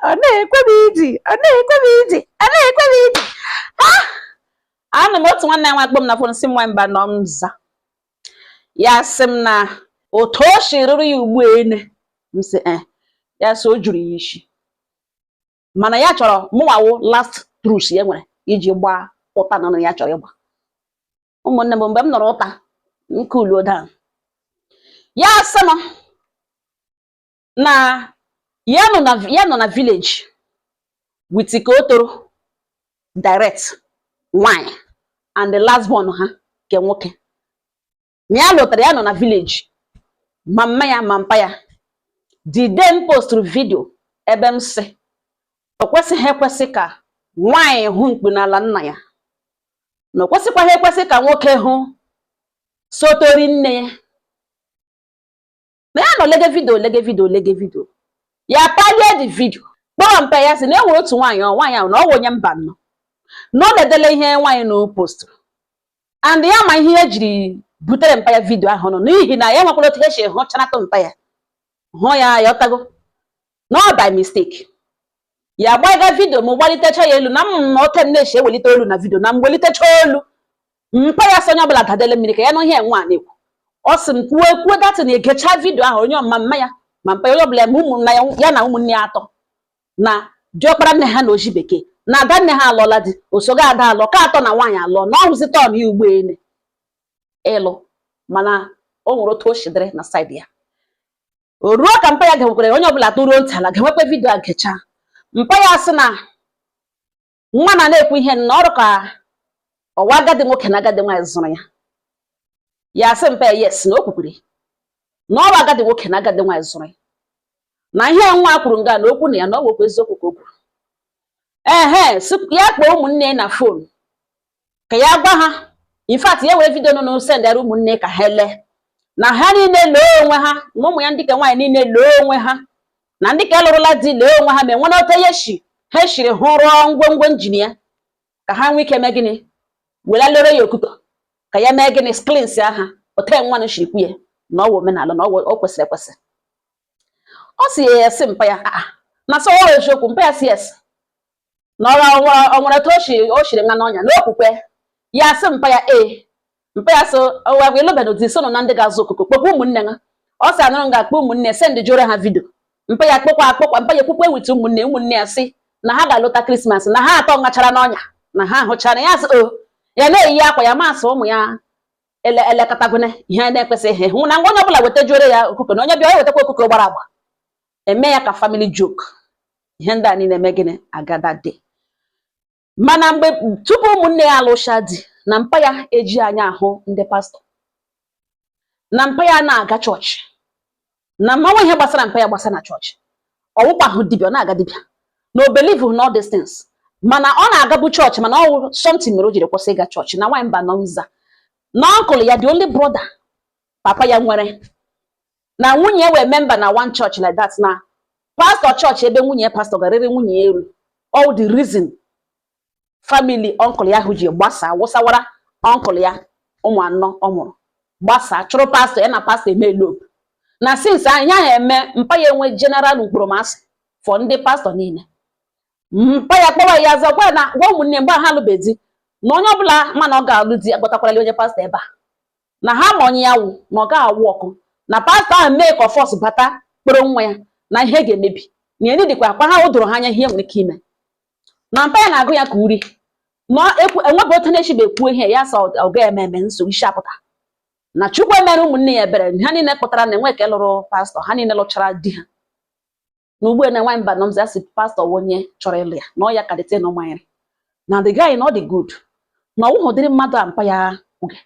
Ọ na-ekwe m iji, ọ na-ekwe m iji, ọ na-ekwe m iji. Ah, anụ m otu nwanne ya nwa kpọ m na phone, sị m, nwa mba nọ m za. Ya sị m na otu o si rụrụ ya ugbu ene. M sị eh, ya sị o juru ya isi, mana ya chọrọ mụnwawo last truth ya nwere iji gbaa ụta nọ na ya chọrọ ịgba ụmụnne m. Mgbe m nọrọ ụta m cool down, ya sị m na ya nọ na village with ka o toro direct nwanyị and the last born ha nke nwoke, na ya lụtara ya nọ na village, ma mma ya ma mpa ya. The day m posturu video ebe m sị o kwesịghị ekwesị ka nwaanyị hụ mkpu n'ala nna ya, na o kwesịkwaghị ekwesị ka nwoke hụ sotori nne ya, na ya nọ lege video, lege video, lege video, ya palie the video, kpọrọ mpa ya, sị na e nwere otu nwaanyị, ọ nwaanyị ahụ na ọ wụ onye mba nọ, na ọ na-edele ihe nwaanyị na post, and ya ma ihe ejiri butere mpa ya video ahụ nọ, n'ihi na ya nwekwara otu esi hụchanatụ mpa ya, hụ ya, ya ọtago na ọ by mistake ya gbaga video. Ma gbalitecha ya elu na m na ote m na-esi ewelite olu na video na m welitecha olu mpa ya, sị onye ọbụla dadele mmiri ka ya nụ ihe nwa na-ekwu. Ọ sị m kwuo kwuo datị na egecha video ahụ, onye ọma mma ya ma mpa ya, onye ọbụla, ma ụmụnna ya, ya na ụmụnne ya atọ, na diọkpara nne ha na oji bekee na ada nne ha alụọla di, osogo ada alụọ ka atọ na nwaanyị alụọ, na ọhụzi turn ya ugbo ene ịlụ, mana o nwere otu o si dịrị na side ya. O ruo ka mpa ya genwekwara, onye ọbụla tụruo ntị ala ga-enwekwa video a gecha. Mpa ya sị na nwa na na-ekwu ihe na ọrụ ka ọwa agadi nwoke na agadi nwaanyị zụrụ ya. Ya sị mpa ya yes, na o kwukwere na ọrụ agadi nwoke na agadi nwaanyị zụrụ ya, na ihe nwa kwuru nga na okwu na ya na ọ nwekwa eziokwu ka o kwuru. Ehe, ya kpọọ ụmụnne ya na phone ka ya gwa ha. In fact, ya were video nọ na sendara ụmụnne ka ha lee, na ha niile lee onwe ha, na ụmụ ya ndị ka nwaanyị niile lee onwe ha, na ndị ka lụrụla di lee onwe ha, ma enwe na ote ya shi ha shiri hụ rụọ ngwongwo engine ya, ka ha nwee ike mee gịnị, were lere ya okuko ka ya mee gịnị, cleanse ha ote nwanụ shiri kwu ya na ọ wụ omenala na ọ o kwesịrị ekwesị. Ọ si ya esi mpa ya, "Ah, na so ọ eziokwu?" Mpa ya si yes, na ọ nwere otu o shiri nwa n'ọnya na okwukwe. Ya sị mpa ya ee. Mpa ya so ọwa ịlụbeghị di, so nọ na ndị ga-azụ okuko, kpọkwa ụmụnne ha. Ọ sị anụrụ m ga-akpọ ụmụnne, send jụrụ ha video. Mpa ya kpọkwa akpọkwa, mpa ya ekwukwe with ụmụnne. Ụmụnne ya sị na ha ga-alụta Christmas, na ha atọ ngachara n'ọnya, na ha hụchara ya. Sị o ya na-eyi akwa ya masị ụmụ ya ele elekọtagone ihe na-ekwesịghị hụ na ngwa onye ọbụla wetajuore ya okuko, na onye bịa ya wetakwa okuko gbara agba, eme ya ka family joke. Ihe ndị a niile eme gịnị agada dị, mana mgbe tupu ụmụnne ya alụcha di, na mpa ya eji anya ahụ ndị pastọ, na mpa ya na-aga chọọchị, na mmanwụ ihe gbasara mpa ya gbasara na chọọchị, ọwụkwa ahụ dibịa, ọ na-aga dibịa, na o believe in all these things, mana ọ na-agabu chọọchị, mana ọ wụ something mere o jiri kwụsị ịga chọọchị. Na nwaanyị mba nọ nza na uncle ya, the only brother papa ya nwere, na nwunye wee member na one church like that, na pastor chọọchị ebe nwunye pastor garịrị nwunye ya elu. All the reason family uncle ya ahụ ji gbasaa wụsawara uncle ya, ụmụ anọ ọ mụrụ gbasaa, chụrụ pastor ya na pastor eme elope, na since anyị ahụ eme, mpa ya enwe general mkpụrụmasị for ndị pastor niile. Mpa ya kpọrọ ya zọ gwa na gwa ụmụnne mgbe ha alụbeghị di, na onye ọbụla mana ọ ga-alụ di agwatakwala onye pastor ebe a, na ha ma onye ya wụ, na ọ ga-awụ ọkụ, na pastọ ahụ mee ka force bata kpọrọ nwa ya, na ihe ga-emebi na ya dịkwa akwa ha. O doro ha anya ihe nwere ike ime na mpa ya na-agụ ya ka uri na enwebe otu na-echibe ekwu ihe ya sọ ọ ga-eme eme nsogbu isi apụta, na Chukwu emere ụmụnne ya ebere, ha niile kpụtara na enwe ka lụrụ pastọ, ha niile lụchara di ha. Na ugbu a na nwaanyị mba nọmzi asị pastọ wụ onye chọrọ ịlụ ya, na ọ ya kalite na ụmụanyịrị na the guy, na ọ dị good, na ọwụhụ ụdịrị mmadụ a mpa ya oge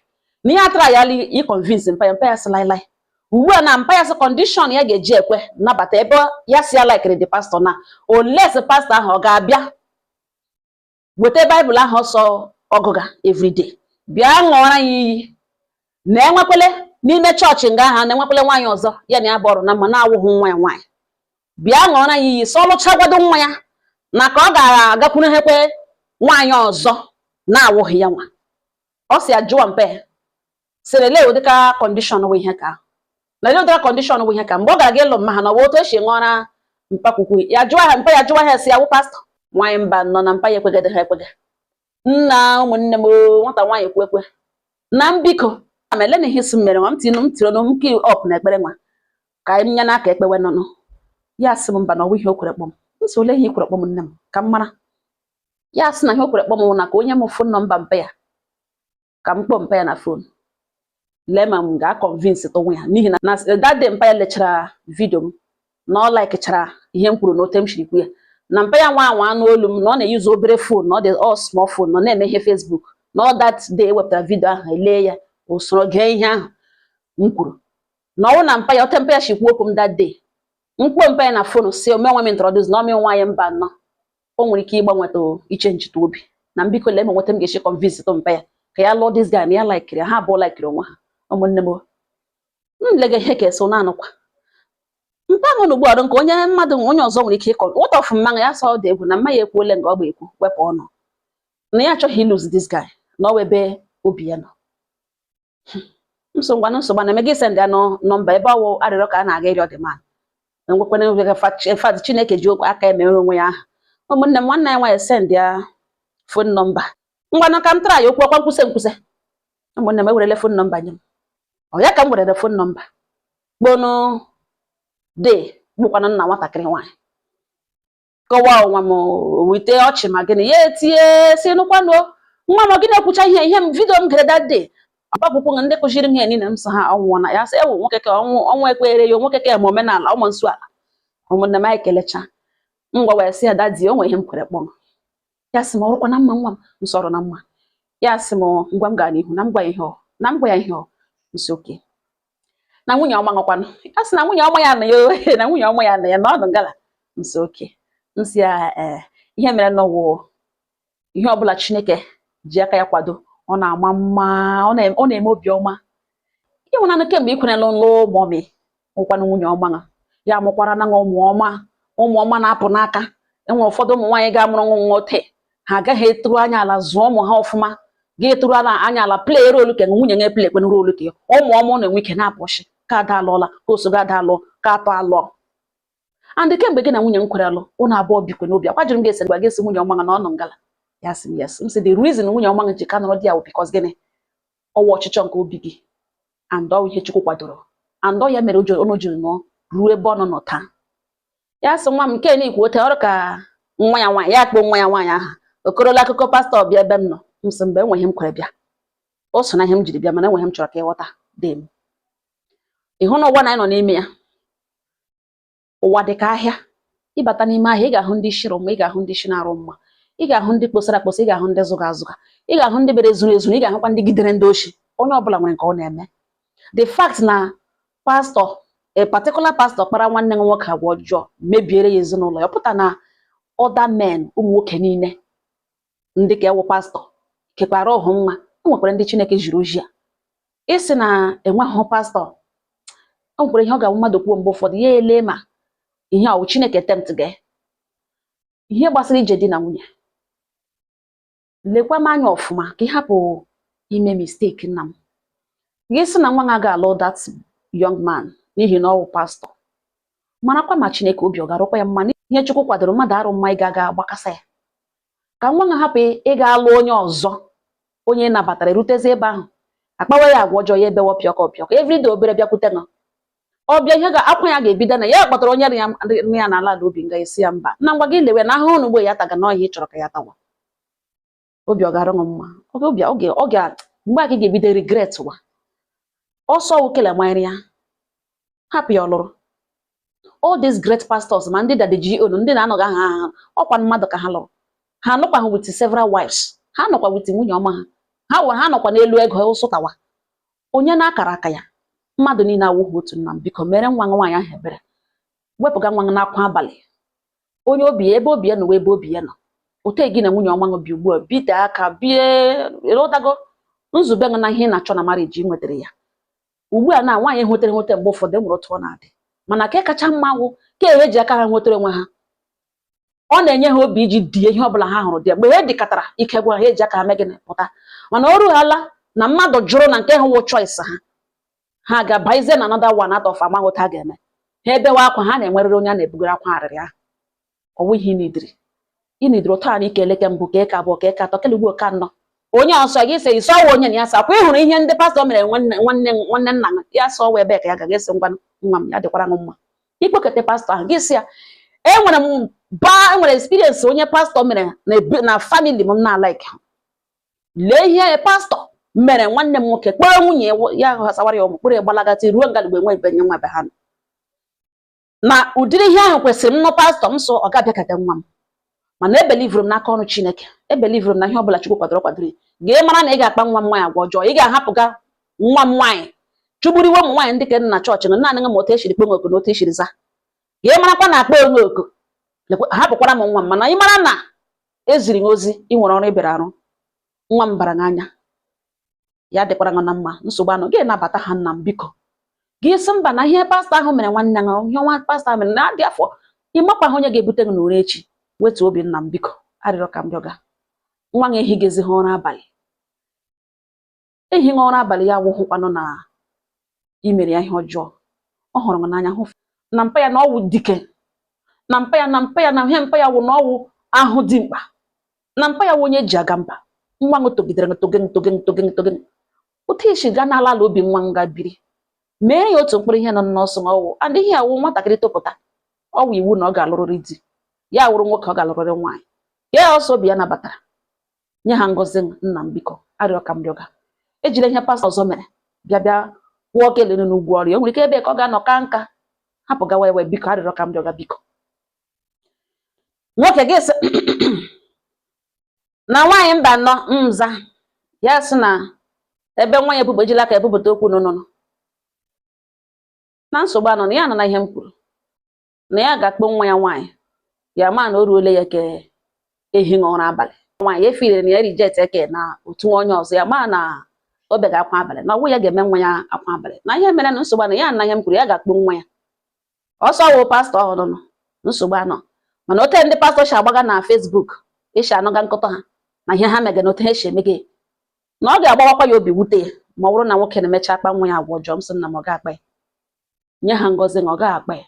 na ihe atara ya i convince mpa ya. Mpa ya sị lailai, ugbu a na mpa ya sị condition ya ga-eji ekwe nabata ebe ya si ya likere the pastor, na unless pastọ ahụ ọ ga-abịa weta baịbụl ahụ ọsọ ọgụga everyday, bịa ṅụọra ya iyi na enwekwele n'ime chọọchị nga ahụ, na enwekwele nwaanyị ọzọ ya na ya bụ ọrụ na mma na-awụghị nwa ya nwaanyị, bịa ṅụọra ya iyi sọ lụchagwado nwa ya, na ka ọ gara agakwuru hekwe nwaanyị ọzọ na-awụghị ya nwa. Ọ si ajụwa mpe sịrị lee ụdịka condition wụ ihe ka na lee ụdịka condition wụ ihe ka mgbe ọ gara ga ịlụ mma ha, na ọ bụ otu esi ṅụọra Mpakwukwu ya jụọ ha, mpa ya jụọ ha, esi ya wụ pastọ. Nwaanyị mba nọ na mpa ya ekwegede ha ekwege. Nna, ụmụnne m, nwata nwaanyị ekwu ekwe na mbiko ma ele na ihe isi m mere nwa m tiri m tiri m ki ọp na ekpere nwa ka anyị nye n'aka ekpewe nụnụ. Ya sị m mba, na ọwụ ihe o kwere kpọm. M sị, ole ihe i kwere kpọm, nne m, ka m mara? Ya sị na ihe o kwere kpọm na ka onye m phone number mpa ya, ka m kpọọ mpa ya na phone, lee ma m ga-aconvince onwe ya, n'ihi na that day mpa ya lechara video m, na ọ likechara ihe m kwuru na ote m siri kwu ya, na mpa ya nwa anwa anụ olu m, na ọ na-eyuzu obere phone, na ọ dị all small phone, na ọ na-eme ihe Facebook, na ọ that day ewepụtara video ahụ, elee ya, usoro gee ihe ahụ m kwuru, na ọwụ na mpa ya ote mpa ya sikwu okwu m that day, mkpọ mpa ya na phone, si ome onwe m introduce na ọmị nwaanyị mba anọ, o nwere ike ịgbanweta iche nchita obi na mbiko. Lee ma nweta m ga-esi convince tụ mpa ya ka ya lụọ this guy, na ya likiri ha abụọ, likiri onwe ha. Ụmụnne m, m lega ihe ka eso na-anụkwa mpa ahụ ugbu ọrụ nke onye mmadụ, onye ọzọ nwere ike ịkọ what of mmanya ya sọ dị egwu na mma ya ekwuole nga ọ bụ ekwu wepụ ọnụ, na ya achọghị ilose this guy, na ọ wụ ebe obi ya nọ. Nsogbu na nsogbu na eme gị send ya number ebe ọwụ arịrịọ ka a na-aga ịrịọ dị man nwekwana. In fact, Chineke ji aka emere onwe ya aha. Ụmụnne m, nwanne ya nwaanyị send ya phone number. Ngwanụ, ka m tara ya okwu ọkwa nkwụsị nkwụsị. Ụmụnne m, ewerele phone number nye m. Ọ ya ka m werere phone number kponu de bụkwanụ nna nwatakịrị nwaanyị, kọwaa onwe m wite ọchị ma gịnị. Ya etinye si nụkwanụ, nwa m, gị na-ekwucha ihe ihe m video m gere that day, agbapụkwụ ndị kụziri m ihe niile. M sị ha ọnwụọ na ya sị ewu nwoke ka ọnwụ ọnwụ ekpere ya nwoke ka ma omenala ụmụ nsọ ala. Ụmụnne m, anyị kelecha ngwa wee sị ya, "Daddy, o nwere ihe m kwere kpọm." Ya sị m, ọrụkwa na mma nwa m nsọrọ na mma. Ya sị m ngwa, m gaa n'ihu na m gwa ya ihe ọ na m gwa ya ihe ọ nsi oke na nwunye ọma ṅụkwanụ. Ya sị na nwunye ọma ya nọ ya, na nwunye ọma ya nọ ya na ọdụ ngala nsi oke nsị ya. Ee, ihe mere n'ụwa, ihe ọbụla Chineke ji aka ya kwado, ọ na-ama mma, ọ na-eme obi ọma. Ịhụnanụ kemgbe ị kwerela nlụ mummy nwụkwanụ nwunye ọma ya mụkwara na ụmụ ọma, ụmụ ọma na-apụ n'aka. Enwere ụfọdụ ụmụ nwaanyị ga-amụrụ nwa nwoke, ha agaghị eturu anya ala zụọ ụmụ ha ọfụma, ga-eturu anya ala play role ka nwunye nye play kwen role ka ụmụ ọma na-enwe ike na-apụchi ka ada alụọla, ka osogo ada alụọ, ka atọ alụọ. And kemgbe gị na nwunye m kwere alụ, ụnụ abụọ bikwe n'obi akwa. Jụrụ m ga-ese gwa gị esi nwunye ọma na ọ nọ ngala. Ya sị m yes. M sị the reason nwunye ọma ji ka nọrọ di ya bụ because gịnị? Ọwa ọchịchọ nke obi gị and ọ ihe Chukwu kwadoro and ọ ya mere ụnụ jiri nọ ruo ebe ọ nọ nọ taa. Ya sị nwa m nke na ikwu ote ọrụ ka nwa ya nwaanyị ya kpọọ nwa ya nwaanyị aha okorola akụkọ pastọ bịa ebe m nọ. M sị mgbe enweghị m kwere bịa, o so na ihe m jiri bịa, mana enweghị m chọrọ ka ịghọta dị m ịhụ na ụwa na anyị nọ n'ime ya, ụwa dị ka ahịa. Ịbata n'ime ahịa, ị ga-ahụ ndị isi mma, ị ga-ahụ ndị isi na-arụ mma, ị ga-ahụ ndị kposara akposa, ị ga-ahụ ndị zụga azụga, ị ga-ahụ ndị bere zuru ezuru, ị ga-ahụkwa ndị gidere ndị oshi. Onye ọbụla nwere nke ọ na-eme. The fact na pastọ, a particular pastor, kpara nwanne m nwoke agwa ọjọọ, mebiere ya ezinụlọ ya, ọ pụta na other men, ụmụ nwoke niile ndị ka ewu pastọ kekwara ọhụ mma. E nwekwara ndị Chineke jiri ozi a ịsị na enweghị pastọ. O nwekwara ihe ọ ga-awụ mmadụ kwuo mgbe ụfọdụ, ya ele ma ihe ọwụ Chineke tempt gị. Ihe gbasara ije di na nwunye, lekwa m anya ọfụma ka ị hapụ ime mistake. Nna m, gị sị na nwa gị ga-alụ that young man n'ihi na ọ wụ pastọ, marakwa ma Chineke obi ọ ga-arụkwa ya mma. Ihe Chukwu kwadoro, mmadụ arụ mma ịga aga gbakasa ya, ka nwa gị hapụ ịga alụ onye ọzọ, onye nabatara erutezi ebe ahụ akpawa ya agwa ọjọọ, ya ebewa pịọkọ pịọkọ everyday. Obere bịakwute nọ ọbịa, ihe ga-akwa ya ga-ebido na ya kpọtara onye ya ya n'ala ala obi nga esi ya mba na ngwa gị lewe na ahụhụ na ugbo ya taga na ọhịa ị chọrọ ka ya tawa. Obi ọ ga-arụ mma obi oge ọ ga mgbe a ka ị ga-ebido regret wa ọsọ wukele manyere ya hapụ ya ọlụrụ. All these great pastors, ma ndị Daddy G.O, ndị na-anọghị aha ha, ọkwa mmadụ ka ha lụrụ. Ha anọkwaghị with several wives, ha nọkwa with nwunye ọma ha. Ha were ha nọkwa n'elu ego ụsụtawa onye na-akara aka ya. Mmadụ niile awụghị otu. Nna m, biko mere nwa nwaanyị ahụ ebere, wepụga nwa n'akwa abalị. Onye obi ya ebe obi ya nọ, ebe obi ya nọ ote gị na nwunye ọma bi ugbu a, bite aka bie ịlụtago nzube na ihe ị na-achọ na marriage nwetara ya ugbu a. Na nwaanyị nwetara nweta mgbe ụfọdụ enwere otu ọ na-adị, mana ke kacha mma wụ ka ehe ji aka ha nwetara onwe ha. Ọ na-enye ha obi iji die ihe ọbụla ha hụrụ dị mgbe ha dịkọtara ike gwara ha eji aka ha mee gịnị pụta. Mana o rughala na mmadụ jụrụ na nke ha wụ choice ha, ha ga-abaizie na another one out of amaghị otu ha ga-eme. Ha ebewe akwa, ha na-enwerịrị onye a na-ebugara akwa arịrị ahụ. Ọ wụ ihe ị nidiri ụtọ a na ike eleke mbụ, ka eke abụọ, ka eke atọ, kele ugbo ka anọ. Onye ọsọ gị sị ịsọwa onye na ya sị akwa ị hụrụ ihe ndị pastọ mere nwanne nwanne nwanne nna ya sọwa ebe ka ya gaga esi ngwa nwa m ya dịkwara m mma. Ikpokọta pastọ ahụ, gị sị ya enwere m ba enwere experience onye pastọ mere na family m na like lee ihe pastọ mere nwanne m nwoke, kpọrọ nwunye ya ghasawara ya ụmụ, kpọrọ ya gbalagati ruo ngalugbe nwe ebe nye nwa be ha nọ. Na ụdịrị ihe ahụ kwesịrị m nụ pastọ m so ọ ga-abịakọta nwa m, mana ebelivuru m n'aka ọrụ Chineke, ebelivuru m na ihe ọbụla Chukwu kwadoro kwadoro gị mara na ị ga-akpa nwa m nwaanyị agwa ọjọọ, ị ga-ahapụga nwa m nwaanyị chụgburiwe ụmụ nwaanyị ndị ke na chọọchị na naanị ma otu esiri kpe oku na otu esiri za gị marakwa na akpa onwe oku, hapụkwara m nwa m. Mana ị mara na eziri m ozi, ị nwere ọrụ ị bịara arụ, nwa m bara n'anya ya dịkwara na mma, nsogbu anọ gị nabata ha. Nna m, biko, gị sị mba na ihe pastọ ahụ mere nwanne gị, ihe nwa pastọ ahụ mere na adị afọ ịmakwa ha onye ga-ebute gị n'ụra echi. Wetuo obi, nna m, biko, arịrịọ ka m rịọga. Nwa gị ehighezi ha ụra abalị, ehighị ụra abalị ya awụhụkwanụ na imere ya ihe ọjọọ. Ọ hụrụ m n'anya, hụ na mpa ya na ọwụ dike na mpa ya, na mpa ya na ihe mpa ya wụ na ọwụ ahụ dị mkpa na mpa ya wụ onye eji aga mba. Nwa m togidere toge toge toge toge otu isi gaa n'ala ala obi nwa nga biri mee ya otu mkpụrụ ihe nọ n'ọsọ ọwụ adịghị awụ. Nwatakịrị topụta, ọwụ iwu na ọ ga-alụrịrị di, ya wụrụ nwoke ọ ga-alụrịrị nwaanyị ya ọsọ obi ya nabatara nye ha ngọzi. Nna m, biko, arịọ ka m rịọga, ejila ihe pastọ ọzọ mere bịa bịa kwụọ kelere n'ugwu ọrịa. O nwere ike ebe ka ọ ga-anọ ka nka hapụ gawa ewe. Biko, arịrịọ ka m rịọga, biko. Nwoke gị sị na nwaanyị mba nọ nza ya sị na ebe nwa ya ebube ejila aka ebupụta okwu n'ụnụnụ na nsogbu anọ na ya nọ na ihe m kwuru na ya ga-akpọ nwa ya nwaanyị ya ma na o ruole ya ka ehi ụra abalị. Nwaanyị ya efiriri na ya reject eke na otu onye ọzọ ya ma na o bega akwa abalị na ọwụ ya ga-eme nwa ya akwa abalị na ihe mere na nsogbu anọ ya na ihe m kwuru ya ga-akpọ nwa ya ọsọ wụ pastọ ọhụrụ nọ nsogbu anọ. Mana ote ndị pastọ si agbaga na Facebook esi anụga nkọtọ ha na ihe ha mega na otu ha esi emege na ọ ga-agbawakwa ya obi, wute ya ma ọ bụrụ na nwoke na-emecha akpa nwa ya agwa ọjọọ. M sị nna m, ọ ga-akpa ya, nye ha ngọzi na ọ gaghị akpa ya.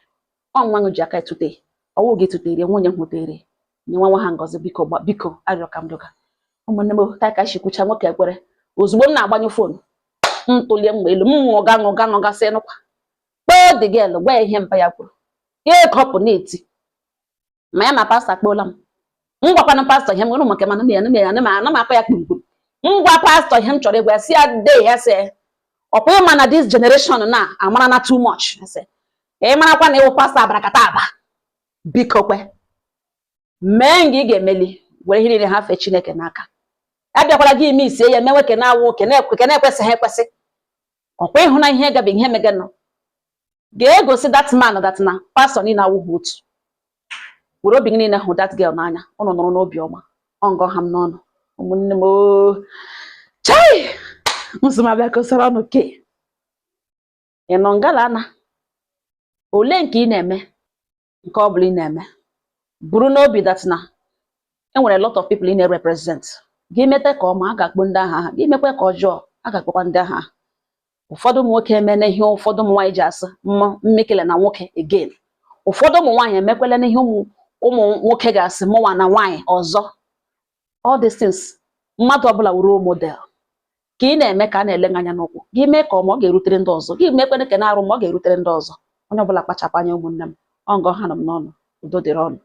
Ọ nwa gị ji aka etute ọwụ gị tụtere nwunye m hụtere nye nwa nwa ha ngọzi. Biko gba, biko, arịọ ka m rịọga ụmụnne m taa ka si kwucha. Nwoke ekwere. Ozugbo m na-agbanyụ phone, m tụlie mgbe elu m ṅụga ṅụga ṅụga sị nụkwa kpọọ the girl, gwa ya ihe mpa ya kwuru, ya ekọpụ na-eti ma ya na pastọ akpọọla m. M gwakwana pastọ ihe m nwere maka mana ya ya na ana m akpa ya kpumkpum. M gwa pastọ ihe m chọrọ ịgwa ya, si ya dee ya sị ọkwa ịma na this generation na amara na too much, sị ị marakwa na ịwụ pastọ abarakata aba. Biko kwe mee nga ị ga-emeli were ihe niile ha fee Chineke n'aka. Abịakwala gị ime isie ya mewe kene awụ kene ekwesịghị ekwesị. Ọkwa ịhụ na ihe gabe ihe meganụ ga-egosi that man that na pastọ niile awụghị otu. Were obi gị niile hụ that girl n'anya. Ụnụ nụrụ n'obi ọma ọ ngọ ha m n'ọnụ, ụmụnne m. Oo, chai nsogbu kọsara ọnụ ke ị nọ ngala na ole nke ị na-eme nke ọ bụla ị na-eme, buru n'obi that na enwere a lot of people ị na-represent. Gị mete ka ọma, a ga-akpọ ndị agha aha. Gị mekwe ka ọjọọ, a ga-akpọkwa ndị agha aha. Ụfọdụ ụmụ nwoke emene ihe ụfọdụ ụmụ nwaanyị ji asị mmụ mmekele na nwoke again. Ụfọdụ ụmụ nwaanyị emekwele n'ihe ụmụ ụmụ nwoke ga-asị mụnwa na nwaanyị ọzọ. All these things, mmadụ ọbụla wụ role model ka ị na-eme ka a na-ele gị anya n'ụkwụ. Gị mee ka ọma, ọ ga-erutere ndị ọzọ. Gị mekwene ka na-arụ ma ọ ga-erutere ndị ọzọ. Onye ọbụla kpachapụ anya, ụmụnne m. Ọ ngọ ha nọ m n'ọnụ. Udo dịrị ọnụ.